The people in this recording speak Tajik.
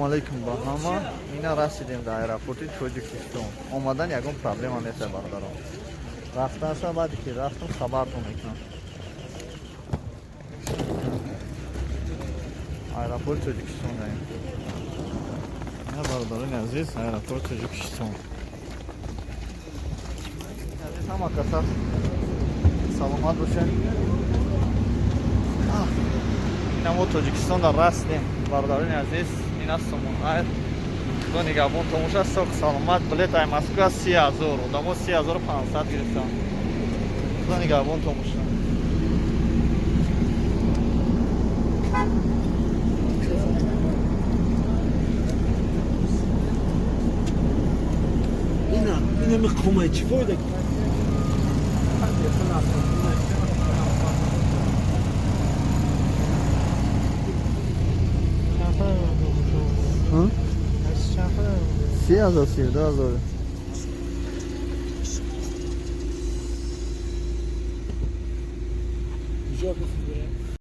Ассалому алайкум ба ҳама. Ина расидем дар аэропорти Тоҷикистон. Омадан ягон проблема нест, бародарон. Рафтанша баъде ки рафтам, хабартон мекунам. Аэропорти Тоҷикистон даем. Ина, бародарони азиз, аэропорти Тоҷикистон. Азиз, ҳама каса саломат бошед. Ина мо Тоҷикистон дар растем, бародарони азиз. Ин аст Сомон Айр. Худо нигаҳбон томоша. Соқ саломат. Билет ай Москва 30 000, одамо 30 500 гирифтан. Худо нигаҳбон томоша. Ина, ина ми қумай чӣ фоида? 30 000, 32 000.